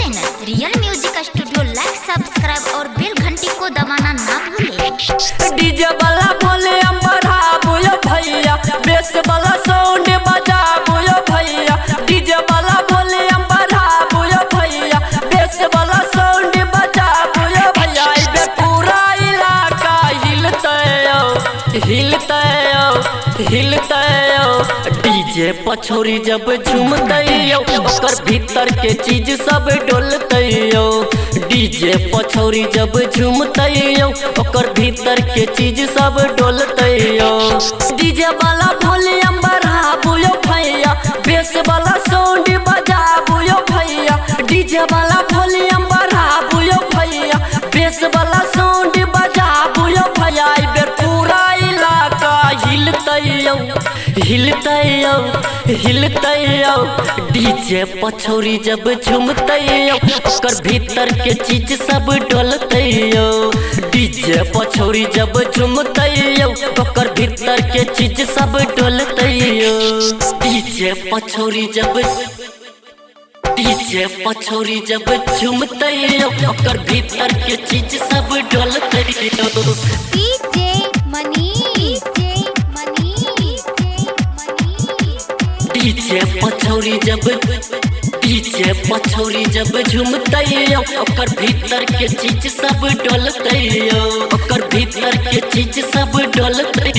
Channel real music studio like subscribe और बेल घंटी को दबाना ना भूलें। डीजे वाला वॉल्यूम बढ़ाबो भैया, बेस वाला साउंड बजाबो भैया। डीजे वाला वॉल्यूम बढ़ाबो भैया, बेस वाला साउंड बजाबो भैया। एबे पूरा इलाका हिलतै हिलतै हिलतै। डीजे पछौरी जब झूमतै ओकर भीतर के चीज सब डोलतै। डीजे पछौरी जब झूमतै ओकर भीतर के चीज सब डोलतै। डीजे वाला वॉल्यूम बढ़ाबो भैया, बेस वाला साउंड बजाबो भैया। डीजे वाला वॉल्यूम बढ़ाबो भैया, बेस वाला साउंड बजाबो भैया। एबे पूरा इलाका हिलतै हिलतै हिलतै। डीजे पछौरी जब झूमतै ओकर भीतर के चीज सब डोलतै। डीजे पछौरी जब झूमतै ओकर भीतर के चीज सब डोलतै। डीजे पछौरी जब डीजे पछौरी जब झूमतै ओकर भीतर के चीज सब डोलतै। डीजे मनीष डीजे पछौरी जब डीजे पछौरी जब झूमतै ओकर भीतर के चीज सब डोलतै। ओकर भीतर के चीज सब डोलतै।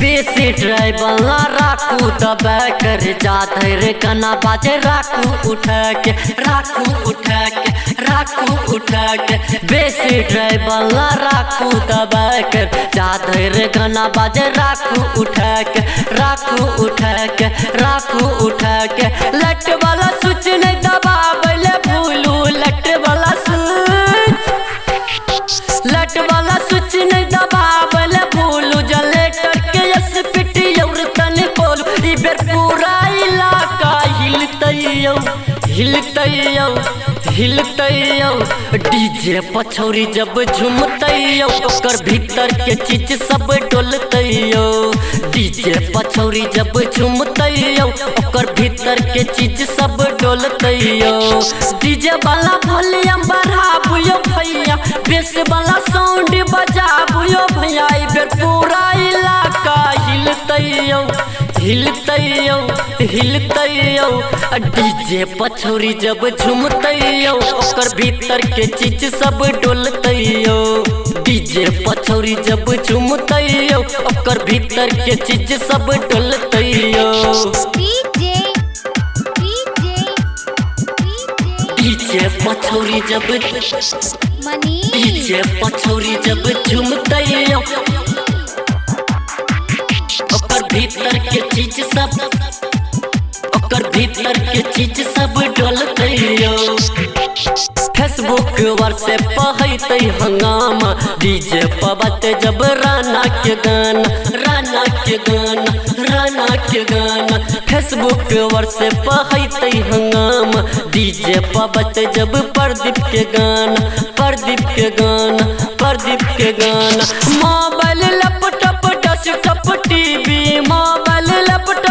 बेसी ड्राइवर राखू दबा कर जा धर गाना बाजे राखू उठा के राखू उठा के राखू उठा के। बेसी ड्राइवर राखू दबा कर जा धर गाना बाजे राखू उठा के राखू उठा के राखू उठा के। लट वाला स्विच नहीं दबाबे भूलू, लट वाला स्विच लट वाला स्विच नहीं दबाबे भूलू। जनरेटर के स्पीड और तन बोलू, ई बेर पूरा इलाका हिलतै हिलतै हिलतै। डीजे पछौरी जब झूमतै ओकर भीतर के चीज सब डोलतै। डीजे पछौरी जब झूमतै ओकर भीतर के चीज सब डोलतै। डीजे वाला वॉल्यूम बढ़ाबो भैया, बेस वाला साउंड बजाबो भैया। एबे पूरा इलाका हिलतै हिलतै हिलतै। डीजे पछौरी जब झूमतै ओकर भीतर के चीज सब डोलतै। डीजे पछौरी जब झूमतै ओकर भीतर के चीज सब डोलतै। डीजे पछौरी जब डीजे पछौरी जब झूमतै ओकर भीतर के चीज सब ओकर भीतर के चीज सब डोलतै। फेसबुक व्हाट्सएप पर होतै हंगामा, डीजे पर बजतै जब राना के गाना राना के गाना राना के गाना। फेसबुक व्हाट्सएप पर होतै हंगामा, डीजे पर बजतै जब प्रदीप के गाना प्रदीप के गाना प्रदीप के गाना। Mobile laptop desktop TV, mobile laptop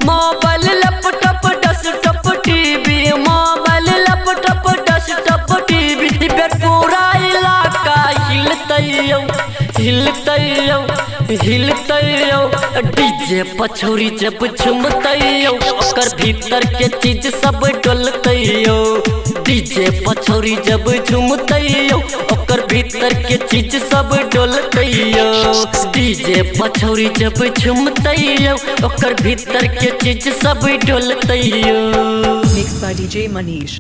mobile laptop desktop TV, mobile laptop desktop TV. पूरा इलाका हिलतै हिलतै हिलतै। डीजे पछौरी जब झूमतै ओकर भीतर के चीज सब डोलतै। डीजे पछौरी जब झूमतै ओकर भीतर के चीज सब डोलतै। डीजे पछौरी जब झूमतै ओकर भीतर के चीज सब डोलतै। Mixed by DJ Manish.